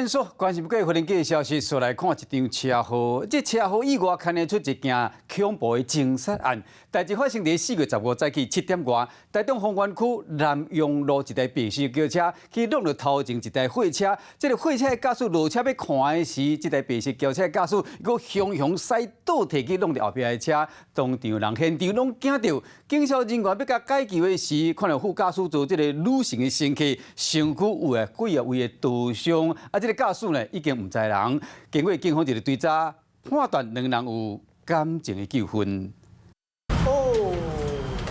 線索關心過忽然間的消息，紲來看一場車禍。這車禍意外牽連出一件恐怖的情殺案。代誌發生佇4月15早起7點外，台中豐原區南陽路一台白色轎車去挵著頭前一台貨車。這个貨車的駕駛落車欲看的時，這台白色轎車駕駛閣雄雄駛倒退去挵著後壁的車，當場人現場攏驚著。警消人員欲共解救的時，看著副駕駛座這个女性的身軀，身軀有啊幾仔位的刀傷。啊！這个駕駛呢已經毋知人，經過警方一個追查，判斷兩人有感情的糾紛。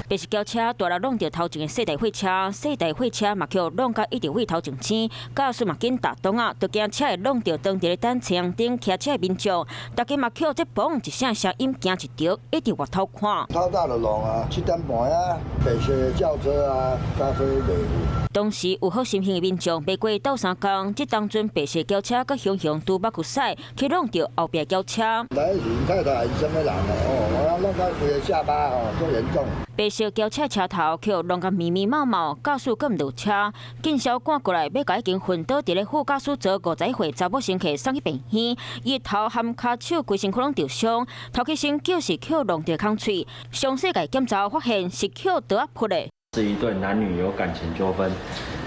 白色轎車大力挵著頭前的細台貨車，細台貨車嘛予挵甲一直位頭前青，駕駛嘛緊踏擋仔，就驚車會挵著當地咧等青燈騎車的民眾，大家嘛予這嘣一聲聲音驚一著，一直回頭看。超大的龍啊，7點半啊，白色轎車啊，駕駛袂赴。當時有好心形的民眾爬過鬥相共，這當陣白色轎車閣雄雄拄目睭駛去挵著後壁轎車。來是太太還是啥物人哦？我挵到規个下巴吼，足嚴重。白色轎車車頭予挵甲密密麻麻，駕駛閣毋落車，警消趕過來欲共已經昏倒佇咧副駕駛座50歲查某乘客送去病院，伊頭含跤手規身軀攏著傷，頭起身就是予挵著空喙，詳細共檢查發現是予刀仔噗的。是一對男女有感情糾紛，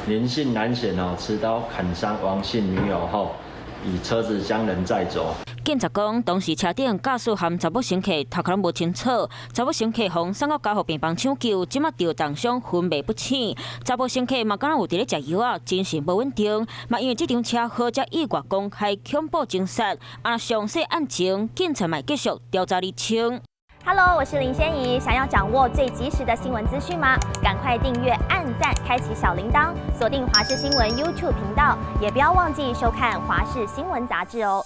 林姓男嫌哦持刀砍傷王姓女友後，以車子將人載走。警察講，當時車頂駕駛含查某乘客頭殼攏無清楚，查某乘客予送到加護病房搶救，這馬著重傷昏迷不醒。查某乘客嘛敢若有佇咧食藥仔，精神無穩定。嘛因為這場車禍才意外公開恐怖情殺，啊，詳細案情，警察嘛繼續調查釐清。 Hello，我是林仙怡。想要掌握最及時的新聞資訊嗎？趕快訂閱、按讚、開啟小鈴鐺，鎖定華視新聞 YouTube 頻道，也不要忘記收看華視新聞雜誌哦。